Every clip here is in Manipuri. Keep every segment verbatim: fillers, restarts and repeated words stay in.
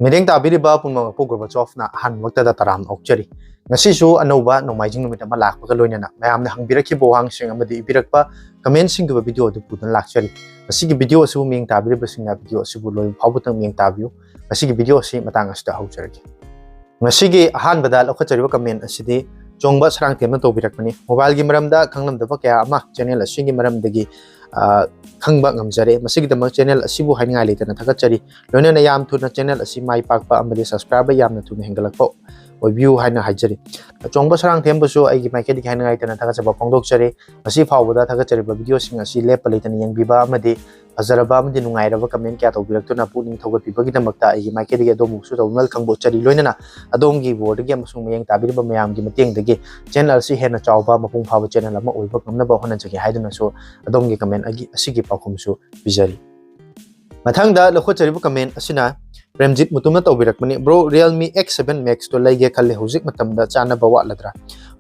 ꯃꯤꯠꯌꯦꯡ ꯇꯥꯕꯤꯔꯤꯕ ꯄꯨꯝꯅꯃꯛꯄꯨ ꯒꯣꯔꯕꯥꯆꯣꯐꯅ ꯑꯍꯥꯟꯕꯃꯛꯇꯗ ꯇꯔꯥꯝꯅ ꯑꯣꯛꯆꯔꯤ꯫ ꯉꯁꯤꯁꯨ ꯑꯅꯧꯕ ꯅꯣꯡꯃꯥꯏꯖꯤꯡ ꯅꯨꯃꯤꯠ ꯑꯃ ꯂꯥꯛꯄꯒ ꯂꯣꯏꯅꯅ ꯃꯌꯥꯝꯅ ꯍꯪꯕꯤꯔꯛꯈꯤꯕ ꯋꯥꯍꯪꯁꯤꯡ ꯑꯃꯗꯤ ꯏꯕꯤꯔꯛꯄ ꯀꯃꯦꯟꯁꯤꯡꯒꯤ ꯑꯣꯏꯕ ꯚꯤꯗꯤꯑꯣ ꯑꯗꯨ ꯄꯨꯗꯨꯅ ꯂꯥꯛꯆꯔꯤ꯫ ꯉꯁꯤꯒꯤ ꯚꯤꯗꯤꯑꯣ ꯑꯁꯤꯕꯨ ꯃꯤꯠꯌꯦꯡ ꯇꯥꯕꯤꯔꯤꯕꯁꯤꯡꯅ ꯚꯤꯗꯤꯑꯣ ꯑꯁꯤꯕꯨ ꯂꯣꯏꯕ ꯐꯥꯎꯕꯇꯪ ꯃꯤꯠꯌꯦꯡ ꯇꯥꯕꯤꯌꯨ꯫ ꯉꯁꯤꯒꯤ ꯚꯤꯗꯤꯑꯣ ꯑꯁꯤ ꯃꯇꯥꯡ ꯑꯁꯤꯗ ꯍꯧꯖꯔꯒꯦ꯫ ꯉꯁꯤꯒꯤ ꯑꯍꯥꯟꯕꯗ ꯂꯧꯈꯠꯆꯔꯤꯕ ꯀꯃꯦꯟ ꯑꯁꯤꯗꯤ ꯆꯣꯡꯕ ꯁꯔꯥꯡꯊꯦꯝꯅ ꯇꯧꯕꯤꯔꯛꯄꯅꯤ꯫ ꯃꯣꯕꯥꯏꯜꯒꯤ ꯃꯔꯝꯗ ꯈꯪꯂꯝꯗꯕ ꯀꯌꯥ ꯑꯃ ꯆꯦꯅꯦꯜ ꯑꯁꯤꯒꯤ ꯃꯔꯝꯗꯒꯤ, ꯑ, ꯈꯪꯕ ꯉꯝꯖꯔꯦ꯫ ꯃꯁꯤꯒꯤꯗꯃꯛ ꯆꯦꯅꯦꯜ ꯑꯁꯤꯕꯨ ꯍꯥꯏꯅꯤꯡꯉꯥꯏ ꯂꯩꯇꯅ ꯊꯥꯒꯠꯆꯔꯤ꯫ ꯂꯣꯏꯅꯅ ꯌꯥꯝ ꯊꯨꯅ ꯆꯦꯅꯦꯜ ꯑꯁꯤ ꯃꯥꯏ ꯄꯥꯛꯄ ꯑꯃꯗꯤ ꯁꯕꯁꯀ꯭ꯔꯥꯏꯕꯔ ꯌꯥꯝꯅ ꯊꯨꯅ ꯍꯦꯟꯒꯠꯂꯛꯄ ꯑꯣꯏꯕꯤꯌꯨ ꯍꯥꯏꯅ ꯍꯥꯏꯖꯔꯤ꯫ ꯆꯣꯡꯕ ꯁꯔꯥꯡꯊꯦꯝꯕꯨꯁꯨ ꯑꯩꯒꯤ ꯃꯥꯏꯀꯩꯗꯒꯤ ꯍꯥꯏꯅꯤꯡꯉꯥꯏ ꯂꯩꯇꯅ ꯊꯥꯒꯠꯆꯕ ꯐꯣꯡꯗꯣꯛꯆꯔꯤ꯫ ꯉꯁꯤ ꯐꯥꯎꯕꯗ ꯊꯥꯒꯠꯆꯔꯤꯕ ꯚꯤꯗꯤꯑꯣꯁꯤꯡ ꯑꯁꯤ ꯂꯦꯞꯄ ꯂꯩꯇꯅ ꯌꯦꯡꯕꯤꯕ ꯑꯃꯗꯤ ꯐꯖꯔꯕ ꯑꯃꯗꯤ ꯅꯨꯡꯉꯥꯏꯔꯕ ꯀꯃꯦꯟ ꯀꯌꯥ ꯇꯧꯕꯤꯔꯛꯇꯨꯅ ꯄꯨꯛꯅꯤꯡ ꯊꯧꯒꯠꯄꯤꯕꯒꯤꯗꯃꯛꯇ ꯑꯩꯒꯤ ꯃꯥꯏꯀꯩꯗꯒꯤ ꯑꯗꯣꯝꯕꯨꯁꯨ ꯇꯧꯕꯤꯃꯜ ꯈꯪꯕ ꯎꯠꯆꯔꯤ꯫ ꯂꯣꯏꯅꯅ ꯑꯗꯣꯝꯒꯤ ꯕꯣꯔꯗꯒꯤ ꯑꯃꯁꯨꯡ ꯃꯤꯠꯌꯦꯡ ꯇꯥꯕꯤꯔꯤꯕ ꯃꯌꯥꯝꯒꯤ ꯃꯇꯦꯡꯗꯒꯤ ꯆꯦꯅꯦꯜ ꯑꯁꯤ ꯍꯦꯟꯅ ꯆꯥꯎꯕ, ꯃꯄꯨꯡ ꯐꯥꯕ ꯆꯦꯅꯦꯜ ꯑꯃ ꯑꯣꯏꯕ ꯉꯝꯅꯕ ꯍꯣꯠꯅꯖꯒꯦ ꯍꯥꯏꯗꯨꯅꯁꯨ ꯑꯗꯣꯝꯒꯤ ꯀꯃꯦꯟ ꯑꯒꯤ-, ꯑꯁꯤꯒꯤ ꯄꯥꯎꯈꯨꯝꯁꯨ ꯄꯤꯖꯔꯤ꯫ ꯃꯊꯪꯗ ꯂꯧꯈꯠꯆꯔꯤꯕ ꯀꯃꯦꯟ ꯑꯁꯤꯅ Premjit ꯃꯨꯇꯨꯝꯅ ꯇꯧꯕꯤꯔꯛꯄꯅꯤ꯫ "Bro, Realme X seven Max ꯇꯣ ꯂꯩꯒꯦ ꯈꯜꯂꯦ, ꯍꯧꯖꯤꯛ ꯃꯇꯝꯗ ꯆꯥꯅꯕ ꯋꯥꯠꯂꯗ꯭ꯔꯥ?"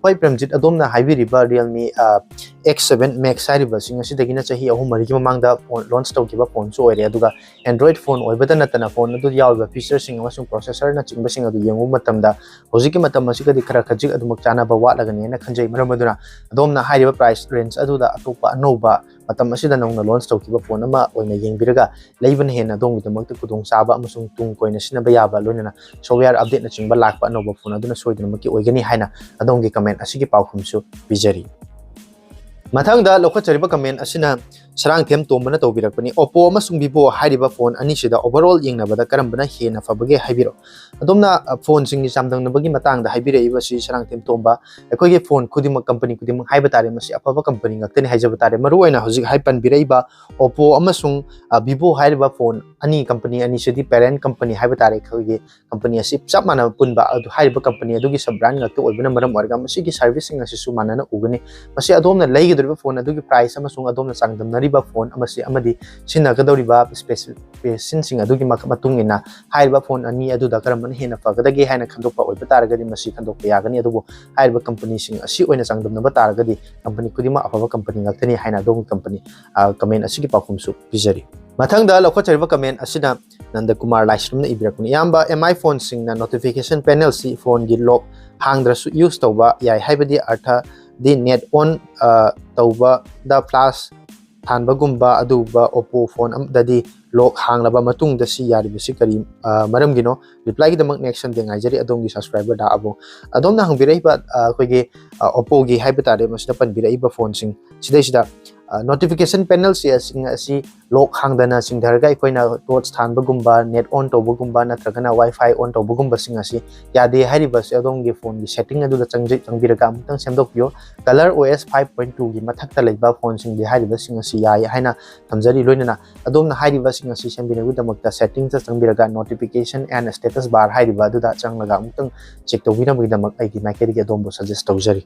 ꯍꯣꯏ, ꯄ꯭ꯔꯦꯝꯖꯤꯠ, ꯑꯗꯣꯝꯅ ꯍꯥꯏꯕꯤꯔꯤꯕ Realme, ꯑ, X seven Max ꯍꯥꯏꯔꯤꯕꯁꯤꯡ ꯑꯁꯤꯗꯒꯤꯅ ꯆꯍꯤ ꯑꯍꯨꯝ ꯃꯔꯤꯒꯤ ꯃꯃꯥꯡꯗ ꯐꯣꯟ ꯂꯣꯟꯆ ꯇꯧꯈꯤꯕ ꯐꯣꯟꯁꯨ ꯑꯣꯏꯔꯦ꯫ ꯑꯗꯨꯒ Android ꯐꯣꯟ ꯑꯣꯏꯕꯇ ꯅꯠꯇꯅ ꯐꯣꯟ ꯑꯗꯨꯗ ꯌꯥꯎꯔꯤꯕ ꯐꯤꯆꯔꯁꯤꯡ ꯑꯃꯁꯨꯡ ꯄ꯭ꯔꯣꯁꯦꯁꯔꯅꯆꯤꯡꯕꯁꯤꯡ ꯑꯗꯨ ꯌꯦꯡꯉꯨꯕ ꯃꯇꯝꯗ ꯍꯧꯖꯤꯛꯀꯤ ꯃꯇꯝ ꯑꯁꯤꯒꯗꯤ ꯈꯔ ꯈꯖꯤꯛ ꯑꯗꯨꯃꯛ ꯆꯥꯅꯕ ꯋꯥꯠꯂꯒꯅꯤ ꯍꯥꯏꯅ ꯈꯟꯖꯩ꯫ ꯃꯔꯝ ꯑꯗꯨꯅ ꯑꯗꯣꯝꯅ ꯍꯥꯏꯔꯤꯕ ꯄ꯭ꯔꯥꯏꯁ ꯔꯦꯟꯖ ꯑꯗꯨꯗ ꯑꯇꯣꯞꯄ ꯑꯅꯧꯕ ꯃꯇꯝ ꯑꯁꯤꯗ ꯅꯧꯅ ꯂꯣꯟꯆ ꯇꯧꯈꯤꯕ ꯐꯣꯟ ꯑꯃ ꯑꯣꯏꯅ ꯌꯦꯡꯕꯤꯔꯒ ꯂꯩꯕꯅ ꯍꯦꯟꯅ ꯑꯗꯣꯝꯒꯤꯗꯃꯛꯇ ꯈꯨꯗꯣꯡꯆꯥꯕ ꯑꯃꯁꯨꯡ ꯇꯨꯡ ꯀꯣꯏꯅ ꯁꯤꯖꯤꯟꯅꯕ ꯌꯥꯕ, ꯂꯣꯏꯅꯅ ꯁꯣꯐꯋꯦꯌꯔ ꯑꯞꯗꯦꯠꯅꯆꯤꯡꯕ ꯂꯥꯛꯄ ꯑꯅꯧꯕ ꯐꯣꯟ ꯑꯗꯨꯅ ꯁꯣꯏꯗꯅꯃꯛꯀꯤ ꯑꯣꯏꯒꯅꯤ ꯍꯥꯏꯅ ꯑꯗꯣꯝꯒꯤ ꯀꯃꯦꯟ ꯑꯁꯤꯒꯤ ꯄꯥꯎꯈꯨꯝꯁꯨ ꯄꯤꯖꯔꯤ꯫ ꯃꯊꯪꯗ ꯂꯧꯈꯠꯆꯔꯤꯕ ꯀꯃꯦꯟ ꯑꯁꯤꯅ ꯁꯔꯥꯡꯊꯦꯝ ꯇꯣꯝꯕꯅ ꯇꯧꯕꯤꯔꯛꯄꯅꯤ꯫ Oppo ꯑꯃꯁꯨꯡ Vivo ꯍꯥꯏꯔꯤꯕ ꯐꯣꯟ ꯑꯅꯤꯁꯤꯗ overall ꯌꯦꯡꯅꯕꯗ ꯀꯔꯝꯕꯅ ꯍꯦꯟꯅ ꯐꯕꯒꯦ ꯍꯥꯏꯕꯤꯔꯛꯎ꯫ ꯑꯗꯣꯝꯅ, ꯑ, ꯐꯣꯟꯁꯤꯡꯒꯤ ꯆꯥꯡꯗꯝꯅꯕꯒꯤ ꯃꯇꯥꯡꯗ ꯍꯥꯏꯕꯤꯔꯛꯏꯕꯁꯤ ꯁꯔꯥꯡꯊꯦꯝ ꯇꯣꯝꯕ, ꯑꯩꯈꯣꯏꯒꯤ ꯐꯣꯟ ꯈꯨꯗꯤꯡꯃꯛ, ꯀꯝꯄꯅꯤ ꯈꯨꯗꯤꯡꯃꯛ ꯍꯥꯏꯕ ꯇꯥꯔꯦ, ꯃꯁꯤ ꯑꯐꯕ ꯀꯝꯄꯅꯤ ꯉꯥꯛꯇꯅꯤ ꯍꯥꯏꯖꯕ ꯇꯥꯔꯦ꯫ ꯃꯔꯨꯑꯣꯏꯅ ꯍꯧꯖꯤꯛ ꯍꯥꯏ ꯄꯟꯕꯤꯔꯛꯏꯕ Oppo ꯑꯃꯁꯨꯡ, ꯑ, Vivo ꯍꯥꯏꯔꯤꯕ ꯐꯣꯟ ꯑꯅꯤ, ꯀꯝꯄꯅꯤ ꯑꯅꯤꯁꯤꯗꯤ parent ꯀꯝꯄꯅꯤ ꯍꯥꯏꯕ ꯇꯥꯔꯦ, ꯑꯩꯈꯣꯏꯒꯤ ꯀꯝꯄꯅꯤ ꯑꯁꯤ ꯆꯞ ꯃꯥꯟꯅꯕ ꯄꯨꯟꯕ ꯑꯗꯨ ꯍꯥꯏꯔꯤꯕ ꯀꯝꯄꯅꯤ ꯑꯗꯨꯒꯤ sub brand ꯉꯥꯛꯇ ꯑꯣꯏꯕꯅ ꯃꯔꯝ ꯑꯣꯏꯔꯒ ꯃꯁꯤꯒꯤ ꯁꯥꯔꯚꯤꯁꯁꯤꯡ ꯑꯁꯤꯁꯨ ꯃꯥꯟꯅꯅ ꯎꯒꯅꯤ꯫ ꯃꯁꯤ ꯑꯗꯣꯝꯅ ꯂꯩꯒꯗꯧꯔꯤꯕ ꯐꯣꯟ ꯑꯗꯨꯒꯤ ꯄ꯭ꯔꯥꯏꯁ ꯑꯃꯁꯨꯡ ꯑꯗꯣꯝꯅ ꯆꯥꯡꯗꯝꯅꯔꯤꯕ ꯐꯣꯟ ꯑꯃꯁꯤ ꯑꯃꯗꯤ ꯁꯤꯖꯤꯟꯅꯒꯗꯧꯔꯤꯕ specification ꯁꯤꯡ ꯑꯗꯨꯒꯤ ꯃꯈ-, ꯃꯇꯨꯡ ꯏꯟꯅ ꯍꯥꯏꯔꯤꯕ ꯐꯣꯟ ꯑꯅꯤ ꯑꯗꯨꯗ ꯀꯔꯝꯕꯅ ꯍꯦꯟꯅ ꯐꯒꯗꯒꯦ ꯍꯥꯏꯅ ꯈꯟꯗꯣꯛꯄ ꯑꯣꯏꯕ ꯇꯥꯔꯒꯗꯤ ꯃꯁꯤ ꯈꯟꯗꯣꯛꯄ ꯌꯥꯒꯅꯤ꯫ ꯑꯗꯨꯕꯨ ꯍꯥꯏꯔꯤꯕ ꯀꯝꯄꯅꯤꯁꯤꯡ ꯑꯁꯤ ꯑꯣꯏꯅ ꯆꯥꯡꯗꯝꯅꯕ ꯇꯥꯔꯒꯗꯤ ꯀꯝꯄꯅꯤ ꯈꯨꯗꯤꯡꯃꯛ ꯑꯐꯕ ꯀꯝꯄꯅꯤ ꯉꯥꯛꯇꯅꯤ ꯍꯥꯏꯅ ꯑꯗꯣꯝꯒꯤ ꯀꯝꯄꯅꯤ, ꯑ, ꯀꯃꯦꯟ ꯑꯁꯤꯒꯤ ꯄꯥꯎꯈꯨꯝꯁꯨ ꯄꯤꯖꯔꯤ꯫ ꯃꯊꯪꯗ ꯂꯧꯈꯠꯆꯔꯤꯕ ꯀꯃꯦꯟ ꯑꯁꯤꯅ ꯅꯟꯗꯀꯨꯃꯥꯔ ꯂꯥꯏꯁ꯭ꯔꯝꯅ ꯏꯕꯤꯔꯛꯄꯅꯤ꯫ ꯑꯌꯥꯝꯕ M I phoneꯁꯤꯡꯅ notification panelꯁꯤ phoneꯒꯤ lock ꯍꯥꯡꯗ꯭ꯔꯁꯨ use ꯇꯧꯕ ꯌꯥꯏ, ꯍꯥꯏꯕꯗꯤ ꯑꯔꯊꯗꯤ net on ꯇꯧꯕꯗ flash ꯊꯥꯟꯕꯒꯨꯝꯕ ꯑꯗꯨꯒꯨꯝꯕ Oppo phone ꯑꯃꯗꯗꯤ lock ꯍꯥꯡꯂꯕ ꯃꯇꯨꯡꯗ ꯁꯤ ꯌꯥꯔꯤꯕꯁꯤ ꯀꯔꯤ ꯃꯔꯝꯒꯤꯅꯣ? Replyꯒꯤꯗꯃꯛ next Sunday ꯉꯥꯏꯖꯔꯤ꯫ ꯑꯗꯣꯝꯒꯤ subscriberꯗ ꯑꯕꯣ ꯑꯗꯣꯝꯅ ꯍꯪꯕꯤꯔꯛꯏꯕ ꯑꯩꯈꯣꯏꯒꯤ Oppoꯒꯤ ꯍꯥꯏꯕ ꯇꯥꯔꯦ, ꯃꯁꯤꯗ ꯄꯟꯕꯤꯔꯛꯏꯕ phoneꯁꯤꯡ ꯁꯤꯗꯩꯁꯤꯗ notification panelꯁꯤꯡ ꯑꯁꯤ lock ꯍꯥꯡꯗꯅ ꯆꯤꯡꯊꯔꯒ ꯑꯩꯈꯣꯏꯅ torch ꯊꯥꯟꯕꯒꯨꯝꯕ, net on ꯇꯧꯕꯒꯨꯝꯕ ꯅꯠꯇ꯭ꯔꯒꯅ Wi-Fi on ꯇꯧꯕꯒꯨꯝꯕꯁꯤꯡ ꯑꯁꯤ ꯌꯥꯗꯦ ꯍꯥꯏꯔꯤꯕꯁꯤ ꯑꯗꯣꯝꯒꯤ phoneꯒꯤ setting ꯑꯗꯨꯗ ꯆꯪꯕꯤꯔꯒ ꯑꯃꯨꯛꯇꯪ ꯁꯦꯝꯗꯣꯛꯄꯤꯌꯨ꯫ ColorOS five point twoꯒꯤ ꯃꯊꯛꯇ ꯂꯩꯕ phoneꯁꯤꯡꯗꯤ ꯍꯥꯏꯔꯤꯕꯁꯤꯡ ꯑꯁꯤ ꯌꯥꯏ ꯍꯥꯏꯅ ꯊꯝꯖꯔꯤ꯫ ꯂꯣꯏꯅꯅ ꯑꯗꯣꯝꯅ ꯍꯥꯏꯔꯤꯕꯁꯤꯡ ꯑꯁꯤ ꯁꯦꯝꯕꯤꯅꯕꯒꯤꯗꯃꯛꯇ settingsꯇ ꯆꯪꯕꯤꯔꯒ notification and status bar ꯍꯥꯏꯔꯤꯕ ꯑꯗꯨꯗ ꯆꯪꯂꯒ ꯑꯃꯨꯛꯇꯪ check ꯇꯧꯕꯤꯅꯕꯒꯤꯗꯃꯛ ꯑꯩꯒꯤ ꯃꯥꯏꯀꯩꯗꯒꯤ ꯑꯗꯣꯝꯕꯨ suggest ꯇꯧꯖꯔꯤ꯫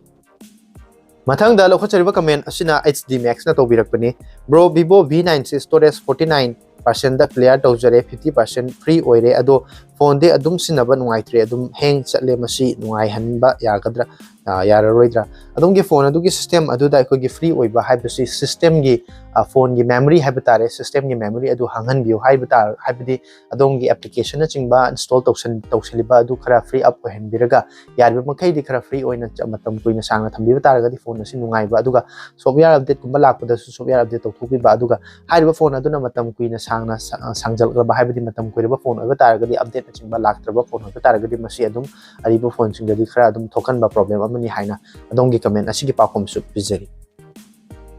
ꯃꯊꯪꯗ ꯂꯧꯈꯠꯆꯔꯤꯕ comment ꯑꯁꯤꯅ H D Maxꯅ ꯇꯧꯕꯤꯔꯛꯄꯅꯤ꯫ Bro, Vivo V nineꯁꯤ storage forty nine percentꯗ clear ꯇꯧꯖꯔꯦ, fifty percent free ꯑꯣꯏꯔꯦ, ꯑꯗꯣ phoneꯗꯤ ꯑꯗꯨꯝ ꯁꯤꯖꯤꯟꯅꯕ ꯅꯨꯡꯉꯥꯏꯇ꯭ꯔꯦ, ꯑꯗꯨꯝ hang ꯆꯠꯂꯦ, ꯃꯁꯤ ꯅꯨꯡꯉꯥꯏꯍꯟꯕ ꯌꯥꯒꯗ꯭ꯔꯥ? ꯑ, ꯌꯥꯔꯔꯣꯏꯗ꯭ꯔꯥ? ꯑꯗꯣꯝꯒꯤ phone ꯑꯗꯨꯒꯤ system ꯑꯗꯨꯗ ꯑꯩꯈꯣꯏꯒꯤ free ꯑꯣꯏꯕ ꯍꯥꯏꯕꯁꯤ systemꯒꯤ, ꯑ, phoneꯒꯤ memory ꯍꯥꯏꯕ ꯇꯥꯔꯦ, systemꯒꯤ memory ꯑꯗꯨ ꯍꯥꯡꯍꯟꯕꯤꯌꯨ ꯍꯥꯏꯕ ꯇꯥꯔ-, ꯍꯥꯏꯕꯗꯤ ꯑꯗꯣꯝꯒꯤ applicationꯅꯆꯤꯡꯕ install ꯇꯧꯁꯟ-, ꯇꯧꯁꯤꯜꯂꯤꯕ ꯑꯗꯨ ꯈꯔ free up ꯑꯣꯏꯍꯟꯕꯤꯔꯒ ꯌꯥꯔꯤꯕ ꯃꯈꯩꯗꯤ ꯈꯔ free ꯑꯣꯏꯅ ꯆ-, ꯃꯇꯝ ꯀꯨꯏꯅ ꯁꯥꯡꯅ ꯊꯝꯕꯤꯕ ꯇꯥꯔꯒꯗꯤ phone ꯑꯁꯤ ꯅꯨꯡꯉꯥꯏꯕ, ꯑꯗꯨꯒ software updateꯀꯨꯝꯕ ꯂꯥꯛꯄꯗꯁꯨ software update ꯇꯧꯊꯣꯛꯄꯤꯕ, ꯑꯗꯨꯒ ꯍꯥꯏꯔꯤꯕ phone ꯑꯗꯨꯅ ꯃꯇꯝ ꯀꯨꯏꯅ ꯁꯥꯡꯅ ꯁ-, ꯁꯥꯡꯖꯜꯂꯛꯂꯕ, ꯍꯥꯏꯕꯗꯤ ꯃꯇꯝ ꯀꯨꯏꯔꯕ phone ꯑꯣꯏꯕ ꯇꯥꯔꯒꯗꯤ, updateꯅꯆꯤꯡꯕ ꯂꯥꯛꯇ꯭ꯔꯕ phone ꯑꯣꯏꯕ ꯇꯥꯔꯒꯗꯤ ꯃꯁꯤ ꯑꯗꯨꯝ ꯑꯔꯤꯕ phoneꯁꯤꯡꯗꯗꯤ ꯈꯔ ꯑꯗꯨꯝ ꯊꯣꯛꯍꯟꯕ problem ꯑꯃꯅꯤ ꯍꯥꯏꯅ ꯑꯗꯣꯝꯒꯤ comment ꯑꯁꯤꯒꯤ ꯄꯥꯎꯈꯨꯝꯁꯨ ꯄꯤꯖꯔꯤ꯫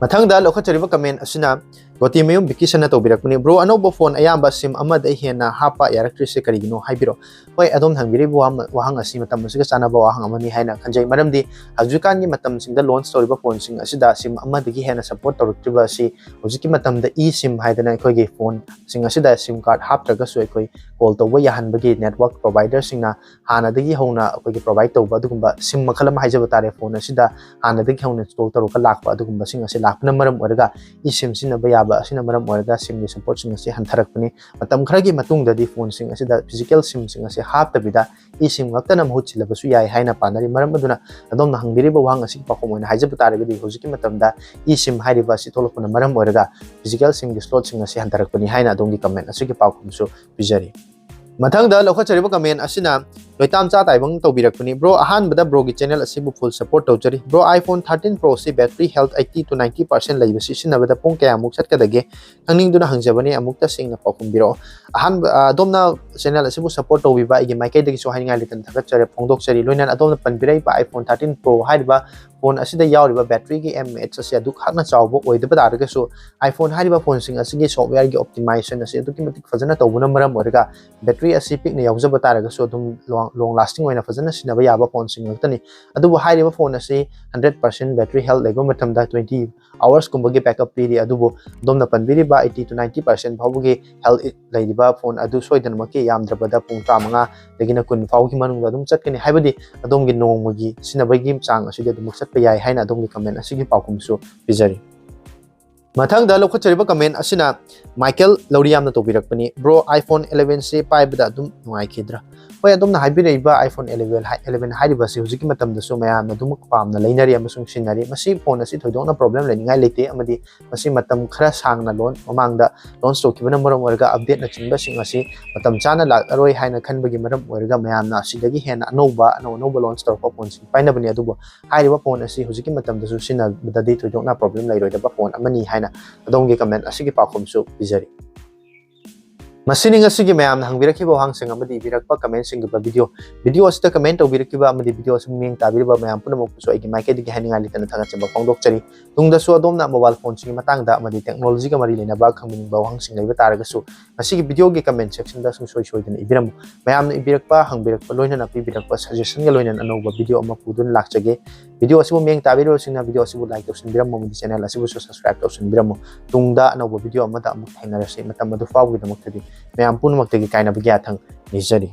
ꯃꯊꯪꯗ ꯂꯧꯈꯠꯆꯔꯤꯕ comment ꯑꯁꯤꯅ ꯒꯣꯇꯤꯃꯌꯨꯝ ꯕꯤꯀꯤꯁꯟꯅ ꯇꯧꯕꯤꯔꯛꯄꯅꯤ꯫ Bro, ꯑꯅꯧꯕ phone ꯑꯌꯥꯝꯕ SIM ꯑꯃꯗ ꯍꯦꯟꯅ ꯍꯥꯞꯄ ꯌꯥꯔꯛꯇ꯭ꯔꯤꯁꯦ ꯀꯔꯤꯒꯤꯅꯣ ꯍꯥꯏꯕꯤꯔꯣ? ꯍꯣꯏ, ꯑꯗꯣꯝ ꯍꯪꯕꯤꯔꯤꯕ ꯋꯥꯍꯪ, ꯋꯥꯍꯪ ꯑꯁꯤ ꯃꯇꯝ ꯑꯁꯤꯒ ꯆꯥꯟꯅꯕ ꯋꯥꯍꯪ ꯑꯃꯅꯤ ꯍꯥꯏꯅ ꯈꯟꯖꯩ꯫ ꯃꯔꯝꯗꯤ ꯍꯧꯖꯤꯛꯀꯥꯟꯒꯤ ꯃꯇꯝꯁꯤꯡꯗ launch ꯇꯧꯔꯤꯕ phoneꯁꯤꯡ ꯑꯁꯤꯗ SIM ꯑꯃꯗꯒꯤ ꯍꯦꯟꯅ support ꯇꯧꯔꯛꯇ꯭ꯔꯤꯕ ꯑꯁꯤ ꯍꯧꯖꯤꯛꯀꯤ ꯃꯇꯝꯗ eSIM ꯍꯥꯏꯗꯅ ꯑꯩꯈꯣꯏꯒꯤ phoneꯁꯤꯡ ꯑꯁꯤꯗ SIM card ꯍꯥꯞꯇ꯭ꯔꯒꯁꯨ ꯑꯩꯈꯣꯏ call ꯇꯧꯕ ꯌꯥꯍꯟꯕꯒꯤ network providerꯁꯤꯡꯅ ꯍꯥꯟꯅꯗꯒꯤ ꯍꯧꯅ ꯑꯩꯈꯣꯏꯒꯤ provide ꯇꯧꯕ ꯑꯗꯨꯒꯨꯝꯕ SIM ꯃꯈꯜ ꯑꯃ ꯍꯥꯏꯖꯕ ꯇꯥꯔꯦ, phone ꯑꯁꯤꯗ ꯍꯥꯟꯅꯗꯒꯤ ꯍꯧꯅ install ꯇꯧꯔꯒ ꯂꯥꯛꯄ ꯑꯗꯨꯒꯨꯝꯕꯁꯤꯡ ꯑꯁꯤ ꯂꯥꯛꯄꯅ ꯃꯔꯝ ꯑꯣꯏꯔꯒ eSIM ꯁꯤꯖꯤꯟꯅꯕ ꯌꯥꯕ ꯑꯁꯤꯅ ꯃꯔꯝ ꯑꯣꯏꯔꯒ SIM-ꯒꯤ support-ꯁꯤꯡ ꯑꯁꯤ ꯍꯟꯊꯔꯛꯄꯅꯤ꯫ ꯃꯇꯝ ꯈꯔꯒꯤ ꯃꯇꯨꯡꯗꯗꯤ phone-ꯁꯤꯡ ꯑꯁꯤꯗ physical SIM-ꯁꯤꯡ ꯑꯁꯤ ꯍꯥꯞꯇꯕꯤꯗ eSIM ꯉꯥꯛꯇꯅ ꯃꯍꯨꯠ ꯁꯤꯜꯂꯕꯁꯨ ꯌꯥꯏ ꯍꯥꯏꯅ ꯄꯥꯅꯔꯤ꯫ ꯃꯔꯝ ꯑꯗꯨꯅ ꯑꯗꯣꯝꯅ ꯍꯪꯕꯤꯔꯤꯕ ꯋꯥꯍꯪ ꯑꯁꯤꯒꯤ ꯄꯥꯎꯈꯨꯝ ꯑꯣꯏꯅ ꯍꯥꯏꯖꯕ ꯇꯥꯔꯒꯗꯤ, ꯍꯧꯖꯤꯛꯀꯤ ꯃꯇꯝꯗ eSIM ꯍꯥꯏꯔꯤꯕ ꯑꯁꯤ ꯊꯣꯛꯂꯛꯄꯅ ꯃꯔꯝ ꯑꯣꯏꯔꯒ physical SIM-ꯒꯤ slot-ꯁꯤꯡ ꯑꯁꯤ ꯍꯟꯊꯔꯛꯄꯅꯤ ꯍꯥꯏꯅ ꯑꯗꯣꯝꯒꯤ comment ꯑꯁꯤꯒꯤ ꯄꯥꯎꯈꯨꯝꯁꯨ ꯄꯤꯖꯔꯤ꯫ ꯃꯊꯪꯗ ꯂꯧꯈꯠꯆꯔꯤꯕ comment ꯑꯁꯤꯅ ꯂꯣꯏꯇꯥꯝ ꯆꯥ ꯇꯥꯏꯕꯪ ꯇꯧꯕꯤꯔꯛꯄꯅꯤ꯫ Bro, ꯑꯍꯥꯟꯕꯗ bro-ꯒꯤ channel ꯑꯁꯤꯕꯨ full support ꯇꯧꯖꯔꯤ꯫ Bro, iPhone thirteen Pro ꯑꯁꯤ battery health eighty to ninety percent ꯂꯩꯕ ꯁꯤꯖꯤꯟꯅꯕꯗ ꯄꯨꯡ ꯀꯌꯥꯃꯨꯛ ꯆꯠꯀꯗꯒꯦ ꯈꯪꯅꯤꯡꯗꯨꯅ ꯍꯪꯖꯕꯅꯤ, ꯑꯃꯨꯛꯇ ꯁꯦꯡꯅ ꯄꯥꯎꯈꯨꯝꯕꯤꯔꯛꯑꯣ꯫ ꯑꯍꯥꯟꯕ, ꯑ, ꯑꯗꯣꯝꯅ channel ꯑꯁꯤꯕꯨ support ꯇꯧꯕꯤꯕ ꯑꯩꯒꯤ ꯃꯥꯏꯀꯩꯗꯒꯤꯁꯨ ꯍꯥꯏꯅꯤꯡꯉꯥꯏ ꯂꯩꯇꯅ ꯊꯥꯒꯠꯆꯔꯤ, ꯐꯣꯡꯗꯣꯛꯆꯔꯤ꯫ ꯂꯣꯏꯅꯅ ꯑꯗꯣꯝꯅ ꯄꯟꯕꯤꯔꯛꯏꯕ iPhone thirteen Pro ꯍꯥꯏꯔꯤꯕ phone ꯑꯁꯤꯗ ꯌꯥꯎꯔꯤꯕ battery-ꯒꯤ mAh ꯑꯁꯤ ꯑꯗꯨꯛ ꯍꯥꯛꯅ ꯆꯥꯎꯕ ꯑꯣꯏꯗꯕ ꯇꯥꯔꯒꯁꯨ, iPhone ꯍꯥꯏꯔꯤꯕ phone-ꯁꯤꯡ ꯑꯁꯤꯒꯤ software-ꯒꯤ optimization ꯑꯁꯤ ꯑꯗꯨꯛꯀꯤ ꯃꯇꯤꯛ ꯐꯖꯅ ꯇꯧꯕꯅ ꯃꯔꯝ ꯑꯣꯏꯔꯒ battery ꯑꯁꯤ ꯄꯤꯛꯅ ꯌꯥꯎꯖꯕ ꯇꯥꯔꯒꯁꯨ ꯑꯗꯨꯝ long, long lasting ꯑꯣꯏꯅ ꯐꯖꯅ ꯁꯤꯖꯤꯟꯅꯕ ꯌꯥꯕ phone-ꯁꯤꯡ ꯉꯥꯛꯇꯅꯤ꯫ ꯑꯗꯨꯕꯨ ꯍꯥꯏꯔꯤꯕ phone ꯑꯁꯤ hundred percent battery health ꯂꯩꯕ ꯃꯇꯝꯗ twenty hours-ꯀꯨꯝꯕꯒꯤ backup ꯄꯤꯔꯤ꯫ ꯑꯗꯨꯕꯨ ꯑꯗꯣꯝꯅ ꯄꯟꯕꯤꯔꯤꯕ eighty to ninety percent ꯐꯥꯎꯕꯒꯤ health ꯂꯩꯔꯤꯕ phone ꯑꯗꯨ ꯁꯣꯏꯗꯅꯃꯛꯀꯤ ꯌꯥꯝꯗ꯭ꯔꯕꯗ ꯄꯨꯡ ꯇꯔꯥꯃꯉꯥꯗꯒꯤꯅ ꯀꯨꯟ ꯐꯥꯎꯒꯤ ꯃꯅꯨꯡꯗ ꯑꯗꯨꯝ ꯆꯠꯀꯅꯤ, ꯍꯥꯏꯕꯗꯤ ꯑꯗꯣꯝꯒꯤ ꯅꯣꯡꯃꯒꯤ ꯁꯤꯖꯤꯟꯅꯕꯒꯤ ꯆꯥꯡ ꯑꯁꯤꯗꯤ ꯑꯗꯨꯃꯛ ꯆꯠꯄ ꯌꯥꯏ ꯍꯥꯏꯅ ꯑꯗꯣꯝꯒꯤ comment ꯑꯁꯤꯒꯤ ꯄꯥꯎꯈꯨꯝꯁꯨ ꯄꯤꯖꯔꯤ꯫ ꯃꯊꯪꯗ ꯂꯧꯈꯠꯆꯔꯤꯕ comment ꯑꯁꯤꯅ ꯃꯥꯏꯀꯦꯜ ꯂꯧꯔꯤꯌꯥꯝꯅ ꯇꯧꯕꯤꯔꯛꯄꯅꯤ꯫ Bro, iPhone eleven-ꯁꯤ ꯄꯥꯏꯕꯗ ꯑꯗꯨꯝ ꯅꯨꯡꯉꯥꯏꯈꯤꯗ꯭ꯔꯥ? ꯍꯣꯏ, ꯑꯗꯣꯝꯅ ꯍꯥꯏꯕꯤꯔꯛꯏꯕ iPhone eleven ꯍꯥꯏ-, eleven ꯍꯥꯏꯔꯤꯕ ꯑꯁꯤ ꯍꯧꯖꯤꯛꯀꯤ ꯃꯇꯝꯗꯁꯨ ꯃꯌꯥꯝꯅ ꯑꯗꯨꯃꯛ ꯄꯥꯝꯅ ꯂꯩꯅꯔꯤ ꯑꯃꯁꯨꯡ ꯁꯤꯖꯤꯟꯅꯔꯤ꯫ ꯃꯁꯤ phone ꯑꯁꯤ ꯊꯣꯏꯗꯣꯛꯅ problem ꯂꯩꯅꯤꯡꯉꯥꯏ ꯂꯩꯇꯦ ꯑꯃꯗꯤ ꯃꯁꯤ ꯃꯇꯝ ꯈꯔ ꯁꯥꯡꯅ ꯂꯣꯟ-, ꯃꯃꯥꯡꯗ launch ꯇꯧꯈꯤꯕꯅ ꯃꯔꯝ ꯑꯣꯏꯔꯒ update-ꯅꯆꯤꯡꯕꯁꯤꯡ ꯑꯁꯤ ꯃꯇꯝ ꯆꯥꯅ ꯂꯥꯛꯂꯔꯣꯏ ꯍꯥꯏꯅ ꯈꯟꯕꯒꯤ ꯃꯔꯝ ꯑꯣꯏꯔꯒ ꯃꯌꯥꯝꯅ ꯑꯁꯤꯗꯒꯤ ꯍꯦꯟꯅ ꯑꯅꯧꯕ, ꯑꯅꯧ ꯑꯅꯧꯕ launch ꯇꯧꯔꯛꯄ phone-ꯁꯤꯡ ꯄꯥꯏꯅꯕꯅꯤ꯫ ꯑꯗꯨꯕꯨ ꯍꯥꯏꯔꯤꯕ phone ꯑꯁꯤ ꯍꯧꯖꯤꯛꯀꯤ ꯃꯇꯝꯗꯁꯨ ꯁꯤꯖꯤꯟꯅꯕꯗꯗꯤ ꯊꯣꯏꯗꯣꯛꯅ problem ꯂꯩꯔꯣꯏꯗꯕ phone ꯑꯃꯅꯤ ꯍꯥꯏꯅ ꯑꯗꯣꯝꯒꯤ comment ꯑꯁꯤꯒꯤ ꯄꯥꯎꯈꯨꯝꯁꯨ ꯄꯤꯖꯔꯤ꯫ ꯃꯁꯤꯅꯤ ꯉꯁꯤꯒꯤ ꯃꯌꯥꯝꯅ ꯍꯪꯕꯤꯔꯛꯈꯤꯕ ꯋꯥꯍꯪꯁꯤꯡ ꯑꯃꯗꯤ ꯏꯕꯤꯔꯛꯄ comment-ꯁꯤꯡꯒꯤ video, video ꯑꯁꯤꯗ comment ꯇꯧꯕꯤꯔꯛꯈꯤꯕ ꯑꯃꯗꯤ video ꯑꯁꯤ ꯃꯤꯠꯌꯦꯡ ꯇꯥꯕꯤꯔꯤꯕ ꯃꯌꯥꯝ ꯄꯨꯝꯅꯃꯛꯄꯨꯁꯨ ꯑꯩꯒꯤ ꯃꯥꯏꯀꯩꯗꯒꯤ ꯍꯥꯏꯅꯤꯡꯉꯥꯏ ꯂꯩꯇꯅ ꯊꯥꯒꯠꯆꯕ ꯐꯣꯡꯗꯣꯛꯆꯔꯤ꯫ ꯇꯨꯡꯗꯁꯨ ꯑꯗꯣꯝꯅ mobile phone-ꯁꯤꯡꯒꯤ ꯃꯇꯥꯡꯗ ꯑꯃꯗꯤ technology-ꯒ ꯃꯔꯤ ꯂꯩꯅꯕ ꯈꯪꯕꯤꯅꯤꯡꯕ ꯋꯥꯍꯪꯁꯤꯡ ꯂꯩꯕ ꯇꯥꯔꯒꯁꯨ ꯃꯁꯤꯒꯤ video-ꯒꯤ comment section-ꯗ ꯁꯨꯡꯁꯣꯏ ꯁꯣꯏꯗꯅ ꯏꯕꯤꯔꯝꯃꯨ꯫ ꯃꯌꯥꯝꯅ ꯏꯕꯤꯔꯛꯄ, ꯍꯪꯕꯤꯔꯛꯄ, ꯂꯣꯏꯅꯅ ꯄꯤꯕꯤꯔꯛꯄ suggestion-ꯒ ꯂꯣꯏꯅꯅ ꯑꯅꯧꯕ video ꯑꯃ ꯄꯨꯗꯨꯅ ꯂꯥꯛꯆꯒꯦ꯫ Video ꯑꯁꯤꯕꯨ ꯃꯤꯠꯌꯦꯡ ꯇꯥꯕꯤꯔꯤꯕꯁꯤꯡꯅ video ꯑꯁꯤꯕꯨ like ꯇꯧꯁꯤꯟꯕꯤꯔꯝꯃꯨ ꯑꯃꯗꯤ channel ꯑꯁꯤꯕꯨꯁꯨ subscribe ꯇꯧꯁꯤꯟꯕꯤꯔꯝꯃꯨ꯫ ꯇꯨꯡꯗ ꯑꯅꯧꯕ video ꯑꯃꯗ ꯑꯃꯨꯛ ꯊꯦꯡꯅꯔꯁꯤ꯫ ꯃꯇꯝ ꯑꯗꯨ ꯐꯥꯎꯕꯒꯤꯗꯃꯛꯇꯗꯤ ꯃꯌꯥꯝ ꯄꯨꯝꯅꯃꯛꯇꯒꯤ ꯀꯥꯏꯅꯕꯒꯤ ꯌꯥꯊꯪ ꯅꯤꯖꯔꯤ꯫